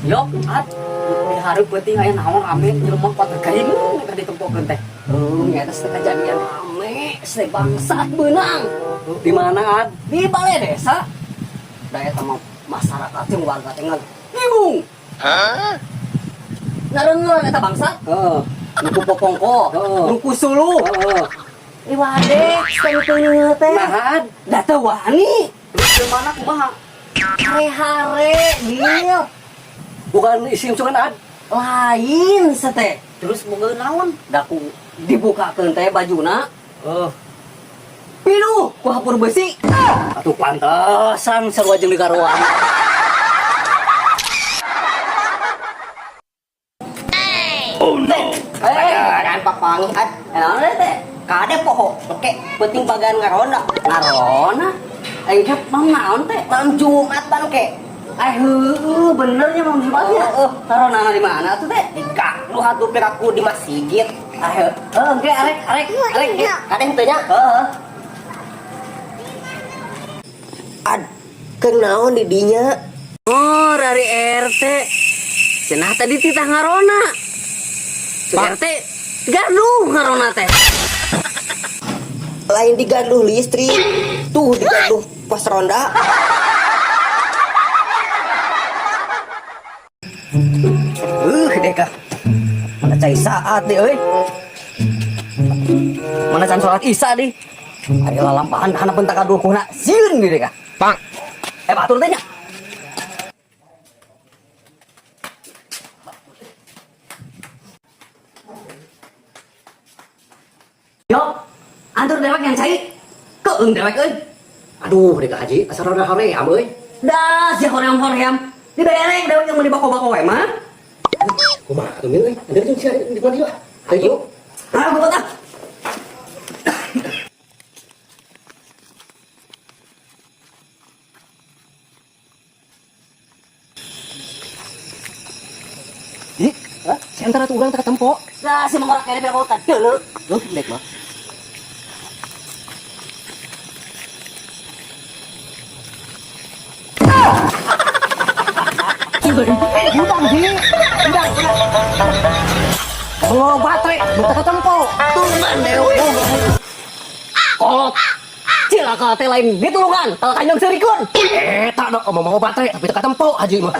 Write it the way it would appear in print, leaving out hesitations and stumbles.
Yok, at di hareup peuting aya naon rame jelema kuat gaing teh ditempokeun teh. Oh, nyata teh kejadian rame, teh bangsat beunang. Di mana, Ad? Di balai desa. Da eta mah masyarakat jeung warga teh bingung. Hah? Nareungeun eta bangsat. Heeh. Nu ku popongko, Heeh. nu ku suluh. Heeh. Iwadek teu teh. Nah, Ad. Da teu wani. Terus di mana kumaha? Hare-hare, Gil. Bukan isi unsungan, Ad. Lain sete. Terus boga naon? Da ku dibukakeun teh bajuna. Heeh. Pinuh ku hapur besi. Atuh pantesan sarua jeung di karoan. Oh no! Eh, Kan papangi ad. naon teh? Kade poho, oke, penting bagian ngaronda. Ngarona? Aing teh mam naon teh? Malam Jumat ban ke. Eh heueuh bener nya mam Jumatnya. Heeh. Taronana di mana tuh teh? Di atuh piraku di masjid. Ah heueuh, engke arek arek arek. Kade henteu nya. Heeh. Ad, keur naon di dinya? Oh, dari RT. Cenah tadi titah ngarona. Cek RT gaduh ngarona teh. Lain digaduh listrik, tuh digaduh pos ronda. Deka. Mana cai saat deh euy. Mana can salat isya deh. Ari lalampahan hana pentak kadukuhna sieun di deka. Pak! Eh batur teh nya. Yo, antur dewek yang cai. Keung dewek euy. Aduh, deka haji, asa rada hoream euy. Dah si hoream-hoream. Dibereng dewek yang mau dibako-bako we mah. Kumaha atuh euy? Andir jeung sia di mana ieu? Ayo. Ah, buka tah. Ih, si antara tuh urang teh katempo. Lah si mangkorak kene beko kadeuleu. Heuh, dek mah. Udang sih. Udang. Oh, baterai, teu katempo. Tulungan dewe. Kolot. Cilaka teh lain ditulungan, kalau kanjong serikun. Eta dong, mau baterai tapi teu katempo haji mah.